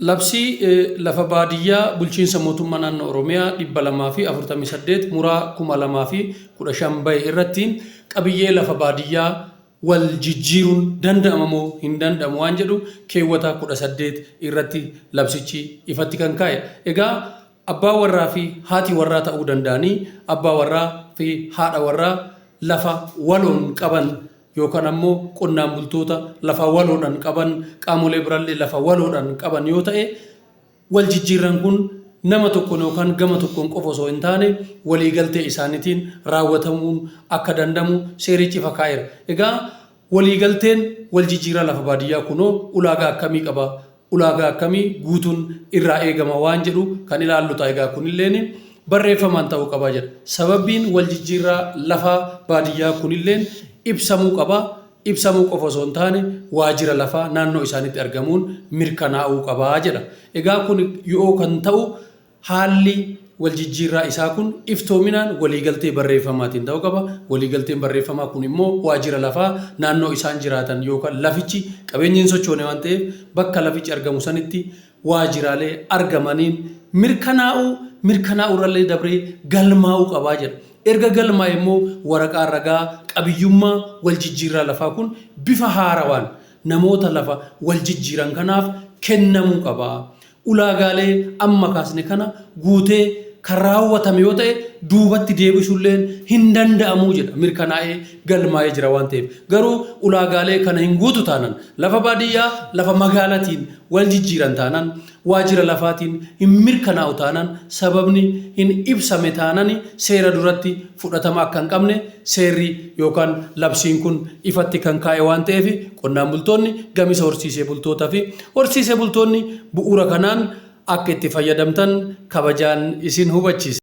Labsii lafa baadiyyaa bulchiinsa mootummaa naannoo Oromiyaa 248 muraa 2015 bahe irratti qabiyyee lafa baadiyyaa wal jijjiiruun danda'ama moo hin danda'amu waan jedhu keewwata 18 irratti labsichi ifatti kan kaa'e. Egaa abbaa warraa fi haati warraa ta'uu danda'anii abbaa warraa fi haadha warraa lafa waloon qaban yookaan ammoo qonnaan bultoota lafa waloodhaan qaban, qaamolee birallee lafa waloodhaan qaban yoo ta'e, wal jijjiirran kun nama tokkoon yookaan gama tokkoon qofa osoo hin taane waliigaltee isaaniitiin raawwatamuun akka danda'amu seerichi ifa kaa'eera. Egaa waliigalteen wal jijjiirraa lafa baadiyyaa kunoo ulaagaa akkamii qaba? Ulaagaa akkamii guutuun irraa eegama waan jedhu kan ilaallu ta'a. Egaa kunilleen barreeffamaan ta'uu qaba jedha. Sababbiin wal jijjiirraa lafaa baadiyyaa kunilleen ibsamuu qaba. Ibsamuu qofa osoo hin taane waajjira lafaa naannoo isaaniitti argamuun mirkanaa'uu qaba jedha. Egaa kun yoo kan ta'u haalli wal jijjiirraa isaa kun iftoominaan waliigaltee barreeffamaatiin ta'uu qaba. Waliigalteen barreeffamaa kun immoo waajjira lafaa naannoo isaan jiraatan yookaan lafichi qabeenya hin sochoone waan ta'eef bakka lafichi argamu sanitti waajjiraalee argamaniin mirkanaa'uu, mirkanaa'uu irrallee dabree galmaa'uu qabaa jedha. Erga galmaa'e immoo waraqaan ragaa qabiyyummaa wal jijjiirraa lafaa kun bifa haarawaan namoota lafa wal jijjiiran kanaaf kennamuu qaba. Ulaagaalee amma kaasne kana guutee kan raawwatame yoo ta'e duubatti deebisuulleen hin danda'amu jedha, mirkanaa'ee galmaa'ee jira waan ta'eef. Garuu ulaagaalee kana hin guutu taanan, lafa baadiyyaa lafa magaalatiin wal jijjiiran taanan, waajjira lafaatiin hin mirkanaa'u taanan, sababni hin ibsame taanani seera duratti fudhatama akka hin qabne seerri yookaan labsiin kun ifatti kan kaa'e waan ta'eef, qonnaan bultoonni gamisa horsiisee bultoota fi horsiisee bultoonni bu'uura kanaan akka itti fayyadamtan kabajaan isin hubachiisa.